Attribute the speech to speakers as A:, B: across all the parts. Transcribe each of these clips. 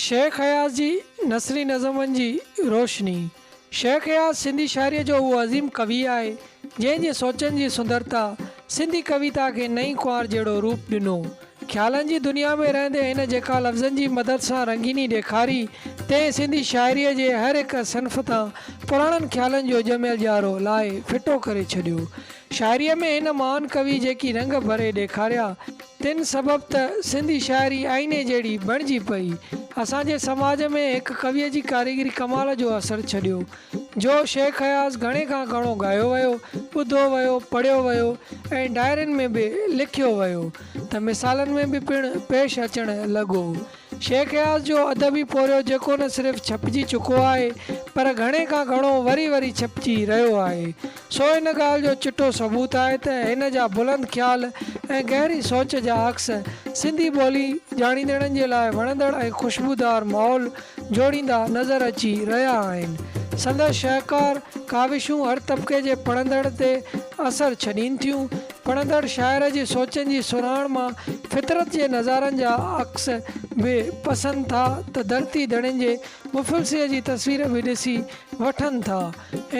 A: شيخ اياز جي نثري نظمن جي روشني، شيخ اياز سنڌي شاعريء جو اهو عظيم ڪوي آهي، جنهن جي سوچن جي سندرتا سنڌي ڪويتا کي نئين ڪنوار جهڙو روپ ڏنو. خيالن جي دنيا ۾ رهندي هن جيڪا لفظن جي مدد سان رنگيني ڏيکاري، تنهن سنڌي شاعريء جي هر هڪ صنف تان پراڻن خيالن جو ڄميل ڄارو لاهي ڦٽو ڪري ڇڏيو. شاعريء ۾ هن مهان ڪوي جيڪي رنگ ڀري ڏيکاريا، تن سبب ته سنڌي شاعري آئيني جهڙي بڻجي پئي. اسان جي سماج ۾ هڪ ڪويء جي ڪاريگري ڪمال جو اثر ڇڏيو، جو شيخ اياز گهڻي کان گهڻو ڳايو ويو، ٻڌو ويو، پڙهيو ويو ۽ ڊائرين ۾ به لکيو ويو ته مثالن ۾ به پڻ پيش اچڻ لڳو. شيخ اياز جو ادبي پورهيو جيڪو نه صرف ڇپجي چڪو آهي پر گهڻي کان گهڻو وري وري ڇپجي رهيو آهي سو ان ڳالهه جو چٽو ثبوت آهي ته هن جا بلند خيال ۽ گهري سوچ جا عڪس سنڌي ٻولي ڄاڻيندڙن جي لاء وڻندڙ ۽ خوشبودار ماحول جوڙيندا نظر اچي رهيا آهن. سندس شهڪار ڪاوشون هر طبقي جي پڙهندڙ تي اثر ڇڏين ٿيون. پڙهندڙ شاعر جي سوچن جي سرهاڻ مان فطرت جي نظارن جا عڪس به پسن ٿا ته ڌرتي ڌڻين جي مفلسيء جي تصوير به ڏسي وٺن ٿا.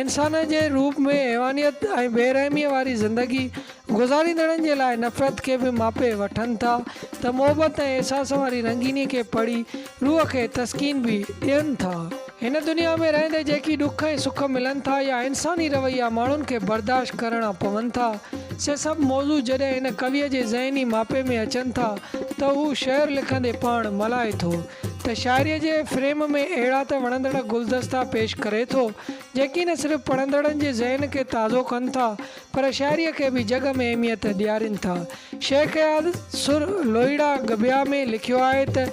A: انسان جي روپ ۾ حيوانيت ۽ بي رحميء واري زندگي گذاريندڙن جي لاء نفرت کي به ماپي وٺن ٿا ته محبت ۽ احساس واري رنگينيء کي پڙهي روح کي تسڪين به ڏين ٿا. هن دنيا ۾ رهندي جيڪي ڏک ۽ سک ملن ٿا يا انساني رويا ماڻهن کي برداشت ڪرڻا پون ٿا، سي سڀ موضوع جڏهن هن ڪويء جي ذهني ماپي ۾ اچن ٿا ته هو شعر لکندي پاڻ ملهائي ٿو ته شاعريء جي فريم ۾ اهڙا ته وڻندڙ گلدستا پيش ڪري ٿو، جيڪي نه صرف پڙهندڙن جي ذهن کي تازو ڪن ٿا پر شاعريء کي به جڳ ۾ اهميت ڏيارين ٿا. شيخ اياز سر لوئيڙا ڳڀيا ۾ لکيو آهي ته،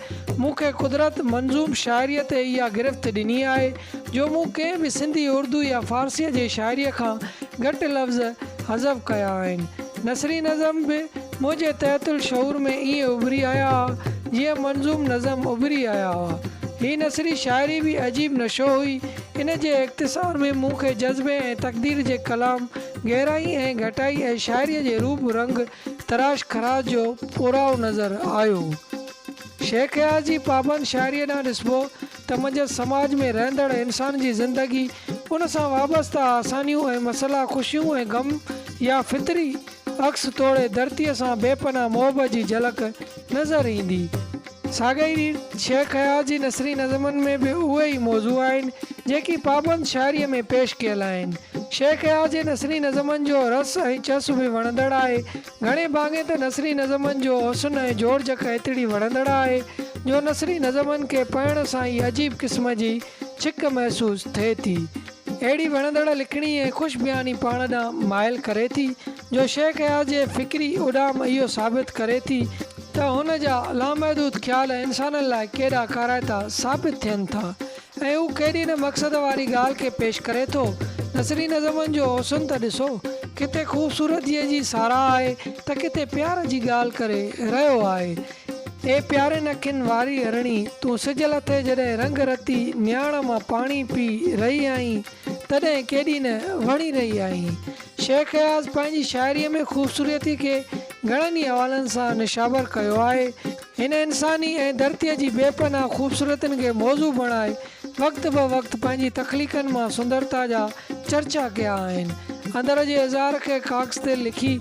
A: مون کي قدرت منظوم شاعريء تي اها گرفت ڏني آهي جو مون ڪنهن به سنڌي، اردو يا فارسيء جي شاعريء کان گهٽ لفظ حذف ڪيا آهن. نثري نظم به منهنجي تحت الشعور ۾ ائين اڀري آيا ها، جيئن منظوم نظم اڀري آيا هئا. هي نثري شاعري به عجيب نشو هئي. ان جي اختصار ۾ مون کي جذبي ۽ تقدير جي ڪلام، گهرائي ۽ گهٽائي ۽ شاعريء جي روپ رنگ، تراش خراش جو پورائو نظر آيو. شيخ اياز جي پابند شاعريء ڏانهن ڏسبو ته منجهس سماج ۾ رهندڙ انسان جي زندگي، ان سان وابسته آسانيون ۽ مسئلا، خوشيون ۽ غم يا فطري عڪس توڙي ڌرتيء سان بي پناهه محبت جي جهلڪ نظر ايندي. ساڳئي ريت شيخ اياز جي نثري نظمن ۾ به اهي ئي موضوع آهن، جيڪي پابند شاعريء ۾ پيش ڪيل آهن. شيخ اياز جي نثري نظمن جو رس ۽ چس به وڻندڙ آهي. گهڻي ڀاڱي ته نثري نظمن جو حسن ۽ جوڙجڪ ايتري وڻندڙ آهي، جو نثري نظمن کي پڙهڻ سان ئي عجيب قسم جي ڇڪ محسوس ٿئي ٿي. اهڙي وڻندڙ لکڻي ۽ خوش بياني پاڻ ڏانهن مائل ڪري ٿي، جو شيخ اياز جي فڪري اڏام اهو ثابت ڪري ٿي ته هن جا لامحدود خيال انسانن لاء ڪيڏا ڪارائتا ثابت ٿين ٿا ۽ هو ڪيڏي نه مقصد واري ڳالهه کي پيش ڪري ٿو. نثري نظمن جو حسن ته ڏسو، ڪٿي خوبصورتيء جي ساراهه آهي ته ڪٿي پيار جي ڳالهه ڪري رهيو آهي. اي پيارين اکين واري هرڻي، تون سج لٿي جڏهن رنگ رتي نياڻ مان پاڻي پي رهي آهين، تڏهن ڪيڏي نه وڻي رهي آهين. شيخ اياز پنهنجي شاعريء ۾ خوبصورتيء کي گهڻن ئي حوالن سان نشابر ڪيو آهي. هن انساني ۽ ڌرتيء جي بي پناهه خوبصورتين کي موضوع بڻائي وقت به وقت پنهنجي تخليقن مان سندرتا جا چرچا ڪيا آهن. اندر جي اظهار کي ڪاغذ تي لکي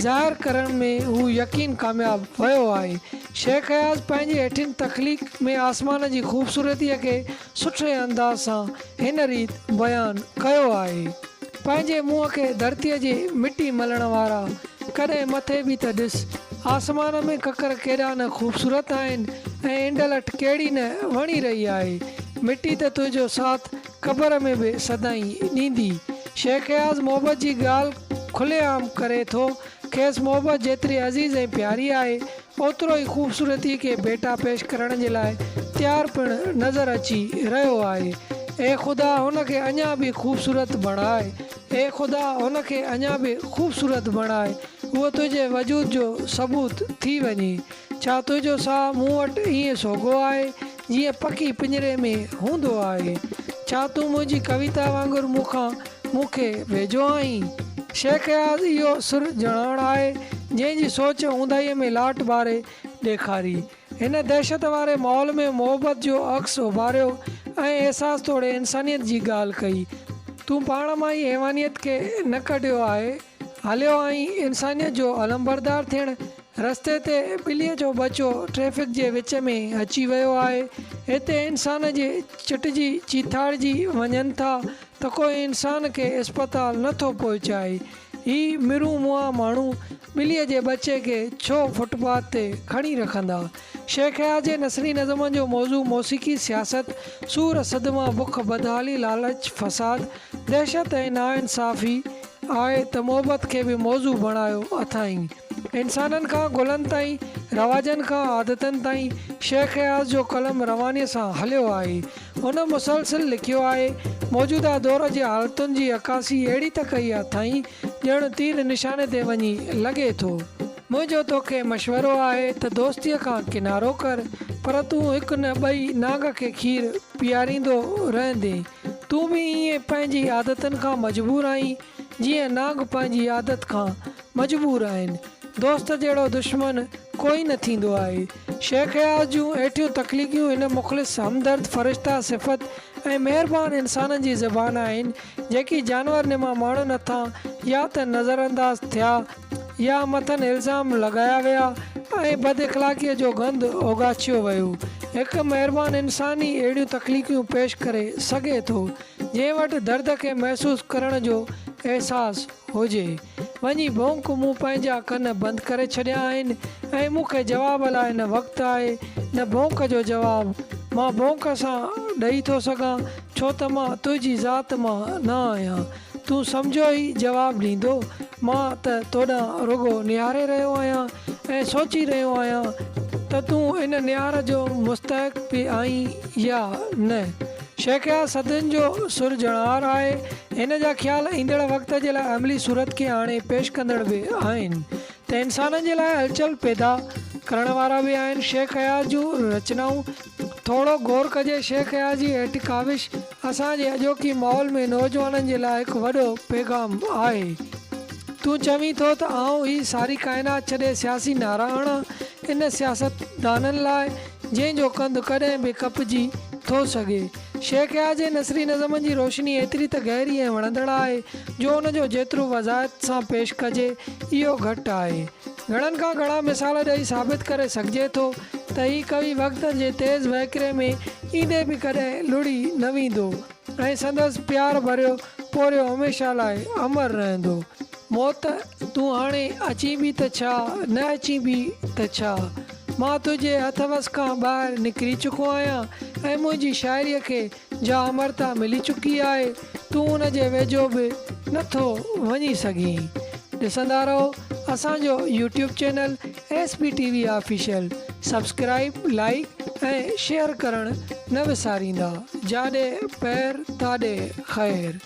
A: ظاهر ڪرڻ ۾ هو يقين ڪامياب ويو آهي. شيخ اياز پنهنجي هيٺين تخليق ۾ آسمان جي خوبصورتيء کي سٺي انداز سان هن ريت بيان ڪيو آهي. پنهنجي منهن کي ڌرتيء جي مٽي ملڻ وارا، ڪڏهن مٿي به ته ڏس. آسمان ۾ ڪڪر ڪيڏا نه خوبصورت آهن ۽ انڊلٺ ڪهڙي نه وڻي رهي آهي. مٽي ته تنهنجو ساٿ قبر ۾ به سدائين ڏيندي. شيخ اياز محبت جي ڳالهه کلي عام ڪري ٿو. کيس محبت جيتري عزيز ۽ پياري آهي، اوترو ئي خوبصورتيء کي ڀيٽا پيش ڪرڻ جي لاء تيار پڻ نظر اچي رهيو آهي. اي خدا هن کي اڃا به خوبصورت بڻاء. اي خدا هن کي اڃا به خوبصورت بڻاء. هوء تنهنجي وجود جو ثبوت ٿي وڃي. ڇا تنهنجو ساهه مون وٽ ائين سوگهو آهي، جيئن پکي پڃري ۾ هوندو آهي؟ ڇا تون منهنجي ڪويتا وانگر مون کان مون کي ويجهو آهين؟ شيخ اياز اهو سر ڄڻاڻ آهي، جنهن جي سوچ اونداهيء ۾ لاٽ ٻاري ڏيکاري. هن دهشت واري ماحول ۾ محبت جو عڪس اڀاريو ۽ احساس توڙي انسانيت جي ڳالهه ڪئي. تون پاڻ مان ئي حيوانيت کي نه ڪڍيو آهي، هليو آهين انسانيت جو علمبردار ٿيڻ. رستي تي ٻليء جو ٻچو ٽريفڪ جي وچ ۾ اچي ويو آهي. هتي انسان جي چٽجي چيٿاڙجي وڃن ٿا ته ڪوئي انسان کي اسپتال نه ٿو پهچائي. هي مرون مئا ماڻهو ٻليء جي ٻچي کي ڇو فٽ پاٿ تي کڻي رکندا؟ شيخ اياز جي نثري نظمن جو موضوع موسيقي، سياست، سور، صدما، بک، بدحالي، لالچ، فساد، دهشت ۽ ناانصافي آهي ته محبت کي به موضوع بڻايو اٿائين. انسانن کان گلن تائين، رواجن کان عادتن تائين شيخ اياز جو قلم روانيء سان هليو آهي. هن مسلسل لکيو آهي. موجوده دور جي حالتن جي عڪاسي اهڙي ته ڪئي اٿائين ڄڻ تير نشاني تي وڃي لڳي ٿو. منهنجو توکي مشورو آهي ته دوستيء کان ڪنارو ڪر، پر تون هڪ نه ٻئي نانگ کي کير پياريندو رهندين. تون به ائين پنهنجي عادتن کان مجبور آهين، جيئن نانگ پنهنجي عادت کان مجبور آهن. دوست جهڙو دشمن ڪوئي نه ٿيندو آهي. شيخ اياز جون هيٺيون تخليقيون هن مخلص، همدرد، فرشته صفت ۽ مهربان انسانن جي زبان آهن، جيڪي جانور نما ماڻهن هٿان يا ته نظرانداز ٿيا يا مٿن الزام لڳايا ويا ۽ بد اخلاقيء جو گند اوڳاڇيو ويو. هڪ مهربان انسان ئي اهڙيون تخليقيون پيش ڪري سگهي ٿو، جنهن وٽ درد کي محسوس ڪرڻ جو احساس هجي. وڃي ڀونڪ مون پنهنجا ڪن بند ڪري ڇڏيا آهن ۽ مون کي جواب لاء نه وقت آهي نه ڀونڪ جو جواب مان ڀونڪ سان ڏئي ٿو سگهان ڇو ته مان تنهنجي ذات مان نه آهيان تون سمجهو ئي جواب ڏيندو مان ته توڏانهن رڳو نهاري رهيو آهيان ۽ سوچي رهيو آهيان ته تون ان نهار جو مستحق به آهين يا نه. شيخ اياز صدين جو سرجڻهار آهي. هن جا خيال ايندڙ وقت جي لاء عملي صورت کي آڻي پيش ڪندڙ به آهن ته انسانن جي لاء هلچل پيدا ڪرڻ وارا به آهن. شيخ اياز جون رچنائون ٿورو غور ڪجي شيخ اياز جي هيٺ ڪاوش اسان جي اڄوڪي ماحول ۾ نوجوانن جي لاء هڪ وڏو پيغام آهي. تون چوين ٿو ته آئون هي ساري ڪائنات ڇڏي سياسي نعرا هڻان ان سياستدانن لاء جنهن جو ڪنڌ ڪڏهن به ڪپجي ٿو سگهي. شيخ اياز جي نثري نظمن جي روشني ايتري ته گهري ۽ وڻندڙ آهي جو ان جو جيترو وضاحت سان پيش ڪجي اهو گهٽ آهي. گهڻن کان گهڻا مثال ڏئي ثابت ڪري سگهجي ٿو ته هي ڪوي وقت جي تيز وهڪري ۾ ايندي به ڪڏهن لڙهي نه ويندو ۽ سندس پيار ڀريو پورهيو هميشه لاء امر رهندو. موت! تون هاڻي اچين به ته ڇا، نه اچين به ته ڇا؟ مان تنهنجي هٿ وس کان ٻاهر نڪري چڪو آهيان ۽ منهنجي شاعريء کي جا امرتا ملي چڪي آهي، تون ان جي ويجهو به نه ٿو وڃي سگهين. ڏسندا رهو اسان جو YouTube channel S B T V official. Subscribe, like ۽ share ڪرڻ نه وساريندا. جاڏي پير تاڏي خير.